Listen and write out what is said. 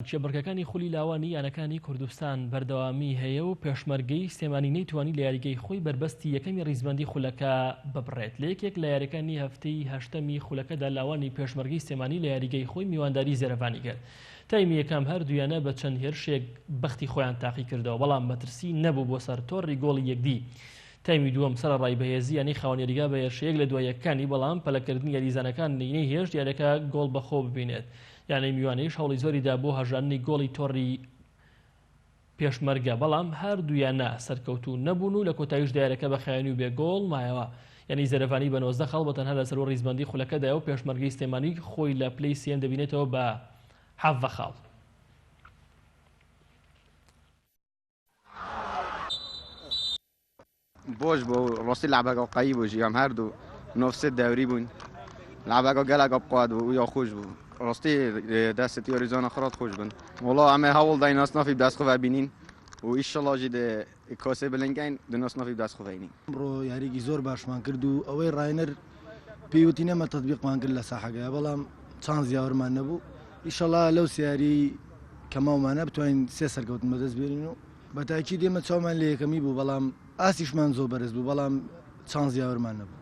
کێبڕکێکانی خولی لاوانی یانەکانی کوردستان بەردەوامی هەیە و پێشمەرگەی سلێمانی نەیتوانی لە یاریگەی خۆی بەربەستی یەکەمی ڕیزبەندی خولەکە ببڕێت. لە یەکێک لە یاریەکانی هەفتەی هەشتەمی خولەکەدا لاوانی پێشمەرگەی سلێمانی لە یاریگەی خۆی میوانداری زێرەڤانی کرد. تایمی یەکەم هەردوو یانە بە چەند هێرشێک بەختی خۆیان تاقیکردەوە، بەڵام مەترسی نەبوو بۆ سەر تۆڕی گۆڵی یەکدی. تایمی دووەم سەرەڕای بەهێزی یانەی خاوەن یاریگا بە هێرشە یەک لە دوای یەکەکانی، بەڵام پەلەکردنی یاریزانەکان نەیهێشت یاریەکە گۆڵ بەخۆ ببینێت. یانەی میوانیش هەوڵی زۆری دا بۆ هەژاندنی گۆڵی تۆڕی پێشمەرگە، بەڵام هەردوو یانە سەرکەوتوو نەبوون و لە کۆتاییشدا یاریەکە بە خایەنی و بێ گۆڵ مایەوە. یانەی زێرەڤانی بە 19 خاڵ بە تەنها لە سەروو ڕیزبەندی خولەکەدایە و پێشمەرگەی سلێمانی خۆی لە پلەی سێیەم دەبینێتەوە بە 17 خاڵ. باش بوو ڕاستی لعبەکە قوی بوو ژیام هەردوو نۆفسێت دەوری بوون لعبەکە گەلەکە بقوات بوو یا خۆش بوو ڕاستی دەست یاریزانە خرات خۆش بن وڵا ئەمە هەوڵ داین ناسنافی دەست خۆ بینین و ئیشەڵا ژی دێ کاسێ بلنگین دو ناسنافی دەست خۆ بینین. ئەمڕۆ یاریی زۆر باشمان کرد و ئەوەی ڕاهێنەر پێی وتین ئێمە تەتبیقمان کرد لە ساحەکەیا بەڵام چانس یاوەرمان نەبوو ئیشەڵا لەو سێ یاریی کە ماومانە بتوانین سێ سەرکەوتن بەدەست بێنین و بە تاکید ئێمە چاومان لە یەکەمی بوو بەڵام ئاستیشمان زۆر بەرز بوو بەڵام چانس یاوەرمان نەبوو.